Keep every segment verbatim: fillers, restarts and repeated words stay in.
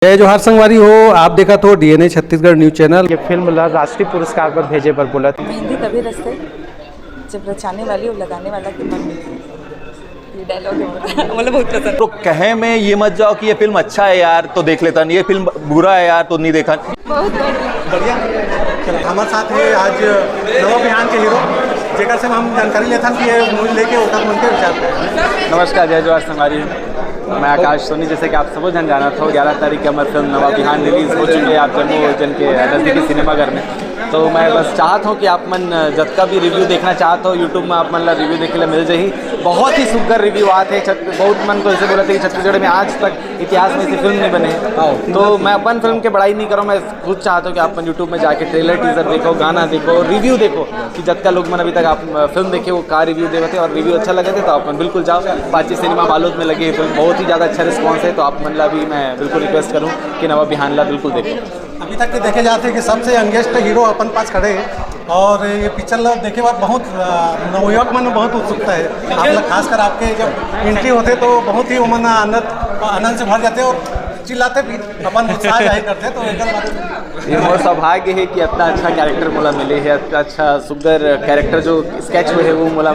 जय जोहार संगवारी हो, आप देखत हो डीएनए छत्तीसगढ़ न्यूज चैनल। ये फिल्म ला राष्ट्रीय पुरस्कार पर भेजे बर बोलत। मेहंदी तभी रचते जब रचाने वाली और लगाने वाला के मन में। ये डायलॉग है, मतलब बहुत पसंद। तो कहे में ये मत जाओ कि ये फिल्म अच्छा है यार तो देख लेता नहीं, ये फिल्म बुरा है यार तो नहीं देखा। बहुत बढ़िया। बढ़िया। चलो, हमारे साथ है आज नवा बिहान के हीरो, जेकर से हम जानकारी लेथन कि ये मूवी लेके ओकर मन के विचार पे। नमस्कार, जय जोहार संगवारी। मैं आकाश सोनी। जैसे कि आप सबो जन जानत हो, ग्यारह तारीख के हमारी फिल्म नवा बिहान रिलीज हो चुकी है आप जम्मो जन के नज़दीकी सिनेमाघर में। तो मैं बस चाहत हूँ कि आप मन जतका भी रिव्यू देखना चाहत हो, यूट्यूब में आप मन ला रिव्यू देखे ला मिल जाही। बहुत ही सुग्घर रिव्यू आत है। छत-, बहुत मन तो ऐसे बोलत है कि छत्तीसगढ़ में आज तक इतिहास में ऐसी फिल्म नहीं बने है। तो मैं अपन फिल्म के बड़ाई नहीं करूँ, मैं खुद चाहत हूँ कि आप मन यूट्यूब में जाके ट्रेलर, टीजर देखो, गाना देखो, रिव्यू देखो कि जतका लोग मन अभी तक आप फिल्म देखे वो का रिव्यू देवत है, और रिव्यू अच्छा लगे थे तो आप मन बिल्कुल जाओ। पाची सिनेमा बालोद में लगी है फिल्म, बहुत ही ज़्यादा अच्छा रिस्पॉन्स है, तो आप मन ला भी मैं बिल्कुल रिक्वेस्ट करूँ कि नवा बिहान ला बिल्कुल देखो। अभी तक के देखे जाते हैं कि सबसे यंगेस्ट हीरो अपन पास खड़े हैं और ये पिक्चर ला देखे बाद बहुत अ, नवयुवक मन में बहुत उत्सुकता है। आप लोग खासकर आपके जब एंट्री होते तो बहुत ही उमन आनंद आनंद से भर जाते और चिल्लाते भी अपन उत्साह जाहिर करते। तो एक बार ये मोर सौभाग्य है कि इतना अच्छा कैरेक्टर मोला मिले है, इतना अच्छा सुंदर कैरेक्टर जो स्केच हुए है वो मोला अ,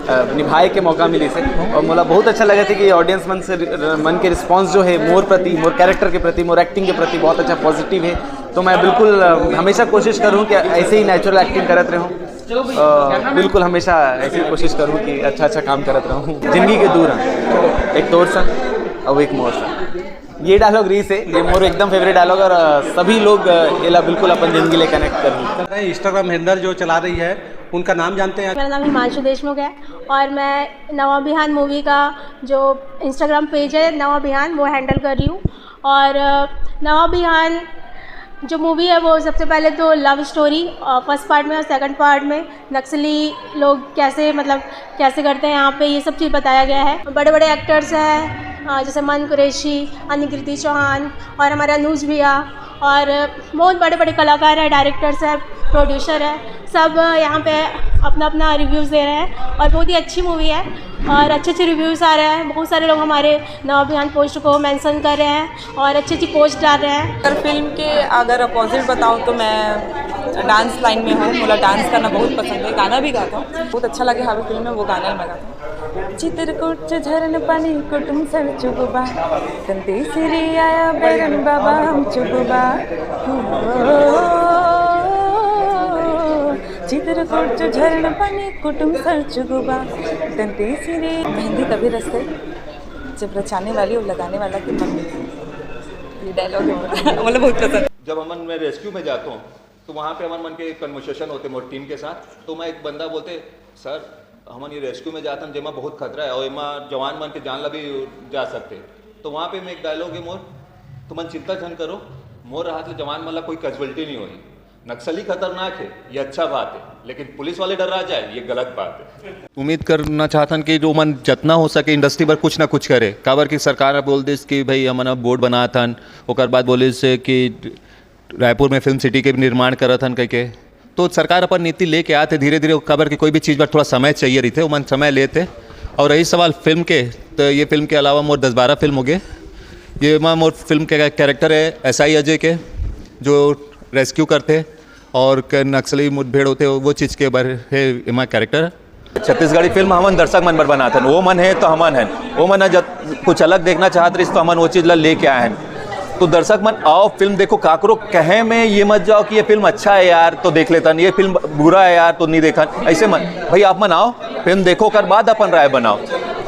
अ, निभाए के मौका मिले से, और मोला बहुत अच्छा लगे थे कि ऑडियंस मन से मन के रिस्पांस जो है मोर प्रति, मोर कैरेक्टर के प्रति, मोर एक्टिंग के प्रति बहुत अच्छा पॉजिटिव है। तो मैं बिल्कुल अ, हमेशा कोशिश करूँ कि ऐसे ही नेचुरल एक्टिंग करत रहूँ। अ, बिल्कुल हमेशा ऐसी कोशिश करूँ कि अच्छा अच्छा काम करत रहूँ। जिंदगी के दू रंग, एक तोर संग और एक मोर संग। ये डायलॉग रीस है, ये मोर एकदम फेवरेट डायलॉग, और अ, सभी लोग अ, एला बिल्कुल अपन जिंदगी ले कनेक्ट कर। इंस्टाग्राम हैंडल जो चला रही है उनका नाम जानते हैं। मेरा नाम हिमांशु देशमुख है और मैं नवा बिहान मूवी का जो इंस्टाग्राम पेज है नवा बिहान, वो हैंडल कर रही हूँ। और अ, नवा बिहान जो मूवी है वो सबसे पहले तो लव स्टोरी फर्स्ट पार्ट में और सेकंड पार्ट में नक्सली लोग कैसे, मतलब कैसे करते हैं यहाँ पे, ये सब चीज़ बताया गया है। बड़े बड़े एक्टर्स हैं अ, जैसे मन कुरैशी, अनिकृति चौहान और हमारे अनुज भैया और बहुत बड़े बड़े कलाकार हैं, डायरेक्टर्स हैं, प्रोड्यूसर हैं, सब यहाँ पे अपना अपना रिव्यूज़ दे रहे हैं और बहुत ही अच्छी मूवी है और अच्छे अच्छे रिव्यूज़ आ रहे हैं। बहुत सारे लोग हमारे नवा बिहान पोस्ट को मेंशन कर रहे हैं और अच्छी अच्छी पोस्ट डाल रहे हैं। अगर फिल्म के अगर अपोजिट बताऊँ तो मैं डांस लाइन में हूँ, मोला डांस करना बहुत पसंद है, गाना भी गाता हूँ। बहुत अच्छा लगे हवे फिल्म में, वो गाना मैं गाता हूँ। चित्रकूट से झरन पानी कुटुम सर चुगबा, तंते श्री आया बैरन बाबा हम चुगबा। चित्रकूट से झरन पानी कुटुम सर चुगबा, तंते श्री। मेहंदी तभी रचते जब रचाने वाली और लगाने वाला के मन में। ये डायलॉग है, मतलब बहुत पसंद। जब हमन मैं रेस्क्यू में जाता हूँ तो वहाँ पे हमन मन के कन्वर्सेशन होते मोर टीम के साथ। तो मैं एक बंदा बोलते, सर हमन ये रेस्क्यू में जातन जेमा बहुत खतरा है और एमा जवान मन के जान ला भी जा सकते। तो वहाँ पे मैं एक डायलॉग है मोर, तुमन चिंता झन करो, मोर हाथ ले जवान मन ला कोई कैजुअलिटी नहीं होही। नक्सली खतरनाक है, ये अच्छा बात है, लेकिन पुलिस वाले डरा जाए, ये गलत बात है। उम्मीद करना चाहतन कि जो मन जतना हो सके इंडस्ट्री बर कुछ ना कुछ करे, काबर कि सरकार बोल दिस कि भाई हमन अब बोर्ड बनाथन, ओकर बाद बोलिस कि रायपुर में फिल्म सिटी के भी निर्माण करत हन कहिके। तो सरकार अपन नीति लेके आते धीरे धीरे, काबर कि कोई भी चीज़ बर थोड़ा समय चाहिए रहिथे, ओमन समय लेते। और रही सवाल फिल्म के, तो ये फिल्म के अलावा मोर दस बारह फिल्म हो गए। ये मा मोर फिल्म के कैरेक्टर है एसआई अजय के, जो रेस्क्यू करते और क-, नक्सली मुठभेड़ होते, वो चीज़ के बारे है एमा कैरेक्टर। छत्तीसगढ़ी फिल्म हमन दर्शक मन बर बनाथन, वो मन है तो हमन हन, वो मन ह जब कुछ अलग देखना चाहत रहिस तो हमन वो चीज़ ला लेके आए हन। तो दर्शक मन आओ, फिल्म देखो, काकरो कहे में ये मत जाओ कि ये फिल्म अच्छा है यार तो देख लेता नहीं, ये फिल्म बुरा है यार तो नहीं देखा। ऐसे मन भाई, आप मन आओ, फिल्म देखो, ओकर बाद अपन राय बनाओ।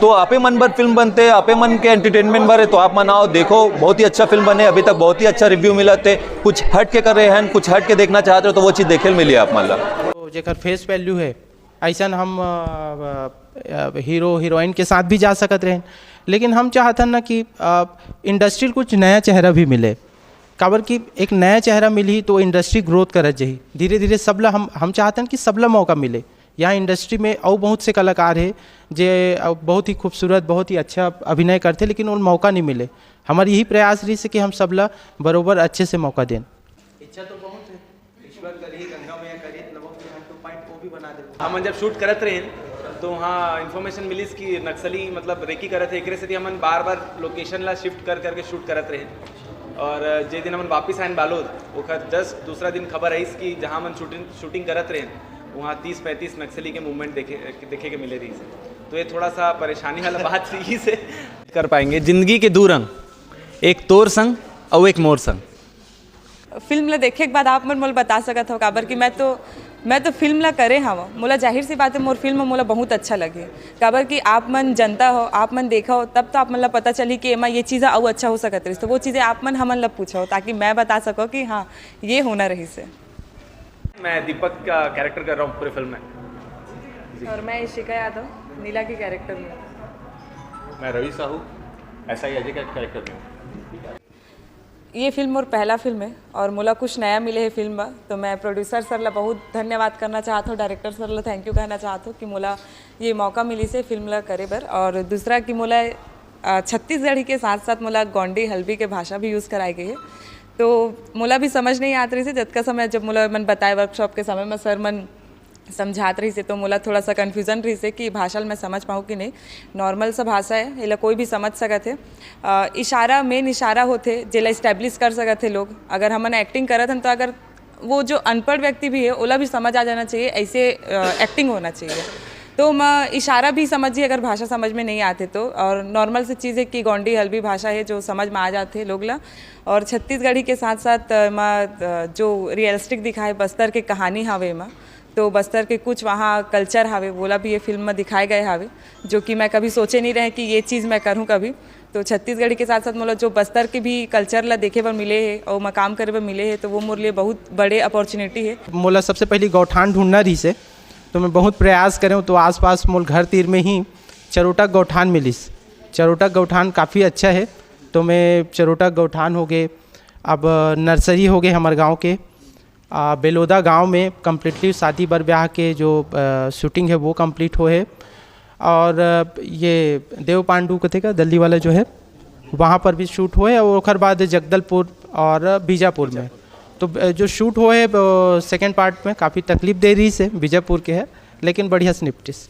तो आपे मन बर फिल्म बनते, आपे मन के एंटरटेनमेंट बर है, तो आप मन आओ देखो, बहुत ही अच्छा फिल्म बने, अभी तक बहुत ही अच्छा रिव्यू मिलत है। कुछ हट के कर रहे हैं, कुछ हट के देखना चाहते हो तो वो चीज़ देखे ल मिली आप मन ला। तो जेकर फेस वैल्यू है, ऐसन हम अ, अ, हीरो हीरोइन के साथ भी जा सकत रहेन, लेकिन हम चाहतन ना कि अ, इंडस्ट्री ल कुछ नया चेहरा भी मिले। काबर कि एक नया चेहरा मिलही तो इंडस्ट्री ग्रोथ करत जही धीरे धीरे। सबला हम हम चाहतन कि सबला मौका मिले। यहाँ इंडस्ट्री में अउ बहुत से कलाकार हे जे अ, बहुत ही खूबसूरत, बहुत ही अच्छा अभिनय करथे, लेकिन उन मौका नहीं मिले। हमार यही प्रयास रहिस कि हम सबला बरोबर अच्छे से मौका देन। इच्छा तो बहुत है, ईश्वर करी, गंगा मैया करी, नवा बिहान टू पॉइंट ओ भी बना दे। हमन जब शूट करत रहेन तो वहाँ इन्फॉर्मेशन मिलिस कि नक्सली मतलब रेकी करत है, एकरे सेती हमन बार बार लोकेशन ला शिफ्ट कर करके शूट करत रहेन। और जे दिन हमन वापिस आयन बालोद, ओखर जस्ट दूसरा दिन खबर आइस कि जहाँ हमन शूटिंग शूटिंग करत रहेन, वहाँ तीस पैंतीस नक्सली के मूवमेंट देखे देखे के मिले रहिस। तो ये थोड़ा सा परेशानी वाला बात रहिस हे। कर पाएंगे जिंदगी के दू रंग, एक तोर संग अउ एक मोर संग। फिल्म ला देखे के बाद आप मन मोला बता सकत हो, काबर कि मैं तो मैं तो फिल्म ला करे हव, मोला जाहिर सी बात है मोर फिल्म मोला बहुत अच्छा लगे, काबर कि आप मन जनता हो, आप मन देखा हो, तब तो आप मन ला पता चली कि एमा ये चीज़ अउ अच्छा हो सकत रहिस, तो वो चीज़ें आप मन हमन ला पूछो ताकि मैं बता सको कि हाँ, ये होना रहिस हे। मैं दीपक का कैरेक्टर कर रहा हूँ पूरे फिल्म में। और मैं इशिका यादव, नीला के कैरेक्टर में। मैं रवि साहू, एसआई अजय का कैरेक्टर में हूँ। ये फिल्म मोर पहला फिल्म है और मोला कुछ नया मिले है फिल्म में, तो मैं प्रोड्यूसर सर ला बहुत धन्यवाद करना चाहत हूँ, डायरेक्टर सर ला थैंक यू कहना चाहत हूँ कि मोला ये मौका मिलिस हे फिल्म ला करे बर। और दूसरा कि मोला अ, छत्तीसगढ़ी के साथ साथ मोला गोंडी हल्बी के भाषा भी यूज़ कराए गए है। तो मोला भी समझ नहीं आत रहिस हे, जतका समय जब मोला मन बताए वर्कशॉप के समय में सर मन समझात रहिस हे, तो मोला थोड़ा सा कन्फ्यूजन रहिस हे कि भाषा ल मैं समझ पाऊँ कि नहीं। नॉर्मल सा भाषा है, एला कोई भी समझ सकत है। अ, इशारा, मेन इशारा होथे, जेला इस्टेब्लिश कर सकत है लोग। अगर हमन एक्टिंग करत हन, तो अगर वो जो अनपढ़ व्यक्ति भी है, ओला भी समझ आ जाना चाहिए, ऐसे एक्टिंग होना चाहिए। तो मैं इशारा भी समझिए, अगर भाषा समझ में नहीं आते तो। और नॉर्मल सी चीज़ है कि गोंडी हल्बी भाषा है, जो समझ में आ जाते लोग ला। और छत्तीसगढ़ी के साथ साथ अ, मैं अ, जो रियलिस्टिक दिखाए बस्तर के कहानी हवे एमा, तो बस्तर के कुछ वहाँ कल्चर हवे, वोला भी ये फिल्म में दिखाए गए हवे, जो कि मैं कभी सोचे नहीं रहे कि ये चीज़ मैं करूँ कभी। तो छत्तीसगढ़ी के साथ साथ मोला जो बस्तर के भी कल्चर ला देखे बर मिले है और मैं काम करे बर मिले है, तो वो मोर लिए बहुत बड़े अपॉर्चुनिटी है। मोला सबसे पहली गौठान ढूंढना रहिस हे, तो मैं बहुत प्रयास करें, तो आसपास मोल घर तीर में ही चरोटा गौठान मिलिस। चरोटा गौठान काफ़ी अच्छा है, तो मैं चरोटा गौठान हो गए, अब नर्सरी हो गए हमारे गांव के, आ, बेलोदा गांव में कम्प्लीटली शादी बर ब्याह के जो आ, शूटिंग है वो कंप्लीट हो है। और आ, ये देव पांडु कथे का दल्ली वाला जो है, वहाँ पर भी शूट हो है, और ओकर बाद जगदलपुर और बीजापुर में। तो आ, जो शूट हो है सेकेंड पार्ट में काफ़ी तकलीफ दे रहिस हे, बीजापुर के है, लेकिन बढ़िया से निपटिस।